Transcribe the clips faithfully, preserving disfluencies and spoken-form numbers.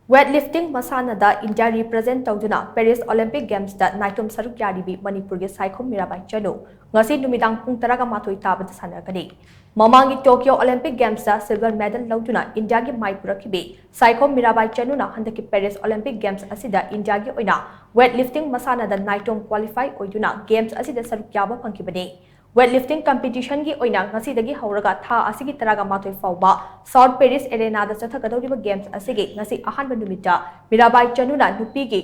Weightlifting ꯃꯁꯥꯟꯅꯗ India represent ꯇꯧꯗꯨꯅ Paris Olympic Gamesꯇ ꯅꯥꯏꯇꯣꯝ ꯁꯔꯨꯛ ꯌꯥꯔꯤꯕꯤ ꯃꯅꯤꯄꯨꯔꯒꯤ ꯁꯥꯏꯈꯣꯝ ꯃꯤꯔꯥꯕꯥꯏ ꯆꯅꯨ ꯉꯁꯤ ꯅꯨꯃꯤꯗꯥꯡ ꯄꯨꯡ ꯇꯔꯥꯒ ꯃꯥꯊꯣꯏ ꯇꯥꯕꯗ ꯁꯥꯟꯅꯒꯅꯤ꯫ ꯃꯃꯥꯡꯒꯤ Tokyo Olympic Gamesꯇ silver medal ꯂꯧꯗꯨꯅ ꯏꯟꯗꯤꯌꯥꯒꯤ ꯃꯥꯏ ꯄꯨꯔꯛꯈꯤꯕꯤ ꯁꯥꯏꯈꯣꯝ ꯃꯤꯔꯥꯕꯥꯏ ꯆꯅꯨꯅ ꯍꯟꯗꯛꯀꯤ Paris Olympic Games ꯑꯁꯤꯗ ꯏꯟꯗꯤꯌꯥꯒꯤ ꯑꯣꯏꯅ weightlifting ꯃꯁꯥꯟꯅꯗ ꯅꯥꯏꯇꯣꯝ qualify ꯑꯣꯏꯗꯨꯅ Games ꯑꯁꯤꯗ ꯁꯔꯨꯛ ꯌꯥꯕ ꯐꯪꯈꯤꯕꯅꯤ꯫ Weightlifting competitionꯒꯤ ꯑꯣꯏꯅ ꯉꯁꯤꯗꯒꯤ ꯍꯧꯔꯒ ꯊꯥ ꯑꯁꯤꯒꯤ ꯇꯔꯥꯒ ꯃꯥꯊꯣꯏ ꯐꯥꯎꯕ South Paris Arenaꯗ ꯆꯠꯊꯒꯗꯧꯔꯤꯕ Games ꯑꯁꯤꯒꯤ ꯉꯁꯤ ꯑꯍꯥꯟꯕ ꯅꯨꯃꯤꯠꯇ ꯃꯤꯔꯥꯕꯥꯏ ꯆꯅꯨꯅ ꯅꯨꯄꯤꯒꯤ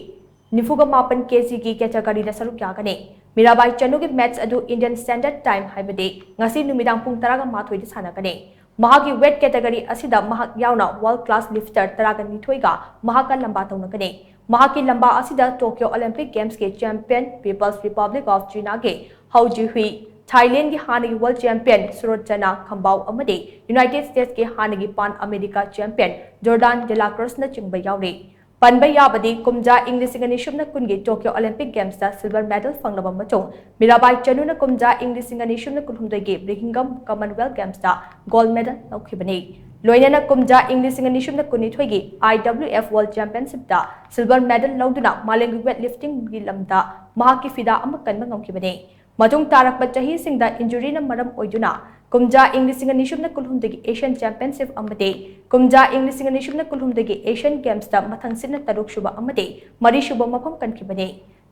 ꯅꯤꯐꯨꯒ ꯃꯥꯄꯟ ꯀꯦꯖꯤꯒꯤ categoryꯗ ꯁꯔꯨꯛ ꯌꯥꯒꯅꯤ꯫ ꯃꯤꯔꯥꯕꯥꯏ ꯆꯅꯨꯒꯤ match ꯑꯗꯨ Indian Standard Time, ꯍꯥꯏꯕꯗꯤ ꯉꯁꯤ ꯅꯨꯃꯤꯗꯥꯡ ꯄꯨꯡ ꯇꯔꯥꯒ ꯃꯥꯊꯣꯏꯗ ꯁꯥꯟꯅꯒꯅꯤ꯫ ꯃꯍꯥꯛꯀꯤ weight category ꯑꯁꯤꯗ ꯃꯍꯥꯛ ꯌꯥꯎꯅ world class lifter ꯇꯔꯥꯒ ꯅꯤꯊꯣꯏꯒ ꯃꯍꯥꯛꯀ ꯂꯝꯕꯥ ꯇꯧꯅꯒꯅꯤ꯫ ꯃꯍꯥꯛꯀꯤ ꯂꯝꯕꯥ ꯑꯁꯤꯗ Tokyo Olympic Gamesꯀꯤ champion, People's Republic of Chinaꯒꯤ Hou Jihui, Thailandꯒꯤ ꯍꯥꯟꯅꯒꯤ world champion Surochana Khambao ꯑꯃꯗꯤ United Statesꯀꯤ ꯍꯥꯟꯅꯒꯤ Pan America champion Jordan De La Cruzꯅꯆꯤꯡꯕ ꯌꯥꯎꯔꯤ꯫ ꯄꯟꯕ ꯌꯥꯕꯗꯤ, ꯀꯨꯝꯖꯥ ꯏꯪ ꯂꯤꯁꯤꯡ ꯑꯅꯤ ꯁꯨꯞꯅ ꯀꯨꯟꯒꯤ Tokyo Olympic Gamesꯇ silver medal ꯐꯪꯂꯕ ꯃꯇꯨꯡ, ꯃꯤꯔꯥꯕꯥꯏ ꯆꯅꯨꯅ ꯀꯨꯝꯖꯥ ꯏꯪ ꯂꯤꯁꯤꯡ ꯑꯅꯤ ꯁꯨꯞꯅ ꯀꯨꯟꯍꯨꯝꯗꯣꯏꯒꯤ Birmingham Commonwealth Gamesꯇ gold medal ꯂꯧꯈꯤꯕꯅꯤ꯫ ꯂꯣꯏꯅꯅ ꯀꯨꯝꯖꯥ ꯏꯪ ꯂꯤꯁꯤꯡ ꯑꯅꯤ ꯁꯨꯞꯅ ꯀꯨꯟꯅꯤꯊꯣꯏꯒꯤ I W F World Championshipꯇ silver medal ꯂꯧꯗꯨꯅ ꯃꯥꯂꯦꯝꯒꯤ weightliftingꯒꯤ ꯂꯝꯗ ꯃꯍꯥꯛꯀꯤ ꯐꯤꯗꯥ ꯑꯃ ꯀꯟꯕ ꯉꯝꯈꯤꯕꯅꯤ꯫ ꯃꯇꯨꯡ ꯇꯥꯔꯛꯄ ꯆꯍꯤꯁꯤꯡꯗ injuryꯅ ꯃꯔꯝ ꯑꯣꯏꯗꯨꯅ ꯀꯨꯝꯖꯥ ꯏꯪ ꯂꯤꯁꯤꯡ ꯑꯅꯤ ꯁꯨꯞꯅ ꯀꯨꯟꯍꯨꯝꯗꯣꯏꯒꯤ Asian Championship ꯑꯃꯗꯤ ꯀꯨꯝꯖꯥ ꯏꯪ ꯂꯤꯁꯤꯡ ꯑꯅꯤ ꯁꯨꯞꯅ ꯀꯨꯟꯍꯨꯝꯗꯣꯏꯒꯤ Asian Gamesꯇ ꯃꯊꯪꯁꯤꯠꯅ ꯇꯔꯨꯛꯁꯨꯕ ꯑꯃꯗꯤ ꯃꯔꯤꯁꯨꯕ ꯃꯐꯝ ꯀꯟꯈꯤꯕꯅꯤ꯫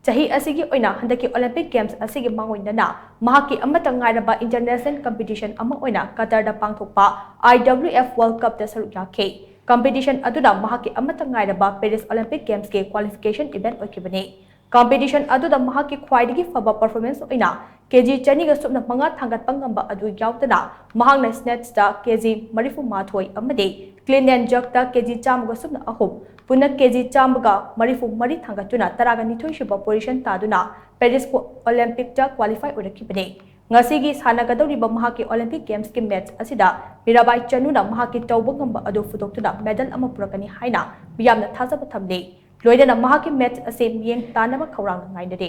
ꯆꯍꯤ ꯑꯁꯤꯒꯤ ꯑꯣꯏꯅ ꯍꯟꯗꯛꯀꯤ Olympic Games ꯑꯁꯤꯒꯤ ꯃꯥꯡꯑꯣꯏꯅꯅ ꯃꯍꯥꯛꯀꯤ ꯑꯃꯠꯇ ꯉꯥꯏꯔꯕ international competition ꯑꯃ ꯑꯣꯏꯅ Qatarꯗ ꯄꯥꯡꯊꯣꯛꯄ I W F World Cupꯇ ꯁꯔꯨꯛ ꯌꯥꯈꯤ꯫ Competition ꯑꯗꯨꯅ ꯃꯍꯥꯛꯀꯤ ꯑꯃꯠꯇ ꯉꯥꯏꯔꯕ Paris Olympic Gamesꯀꯤ qualification event ꯑꯣꯏꯈꯤꯕꯅꯤ꯫ Competition ꯑꯗꯨꯗ ꯃꯍꯥꯛꯀꯤ ꯈ꯭ꯋꯥꯏꯗꯒꯤ ꯐꯕ performance ꯑꯣꯏꯅ ꯀꯦꯖꯤ ꯆꯅꯤꯒ ꯁꯨꯞꯅ ꯃꯉꯥ ꯊꯥꯡꯒꯠꯄ ꯉꯝꯕ ꯑꯗꯨ ꯌꯥꯎꯗꯅ ꯃꯍꯥꯛꯅ snatchꯇ ꯀꯦꯖꯤ ꯃꯔꯤꯐꯨ ꯃꯥꯊꯣꯏ ꯑꯃꯗꯤ clean and jerkꯇ ꯀꯦꯖꯤ ꯆꯥꯝꯃꯒ ꯁꯨꯞꯅ ꯑꯍꯨꯝ, ꯄꯨꯟꯅ ꯀꯦꯖꯤ ꯆꯥꯝꯃꯒ ꯃꯔꯤꯐꯨ ꯃꯔꯤ ꯊꯥꯡꯒꯠꯇꯨꯅ ꯇꯔꯥꯒ ꯅꯤꯊꯣꯏ ꯁꯨꯕ position ꯇꯥꯗꯨꯅ Paris Olympic ꯇ qualify ꯑꯣꯏꯔꯛꯈꯤꯕꯅꯤ꯫ ꯉꯁꯤꯒꯤ ꯁꯥꯟꯅꯒꯗꯧꯔꯤꯕ ꯃꯍꯥꯛꯀꯤ Olympic Games ꯀꯤ match ꯑꯁꯤꯗ ꯃꯤꯔꯥꯕꯥꯏ ꯆꯅꯨꯅ ꯃꯍꯥꯛꯀꯤ ꯇꯧꯕ ꯉꯝꯕ ꯑꯗꯨ ꯐꯨꯗꯣꯛꯇꯨꯅ medal ꯑꯃ ꯄꯨꯔꯛꯀꯅꯤ ꯍꯥꯏꯅ ꯃꯤꯌꯥꯝꯅ ꯊꯥꯖꯕ ꯊꯝꯂꯤ꯫ ꯂꯣꯏꯅꯅ ꯃꯍꯥꯛꯀꯤ match ꯑꯁꯤ ꯃꯤꯠꯌꯦꯡ ꯇꯥꯅꯕ ꯈꯧꯔꯥꯡꯅ ꯉꯥꯏꯅꯔꯤ꯫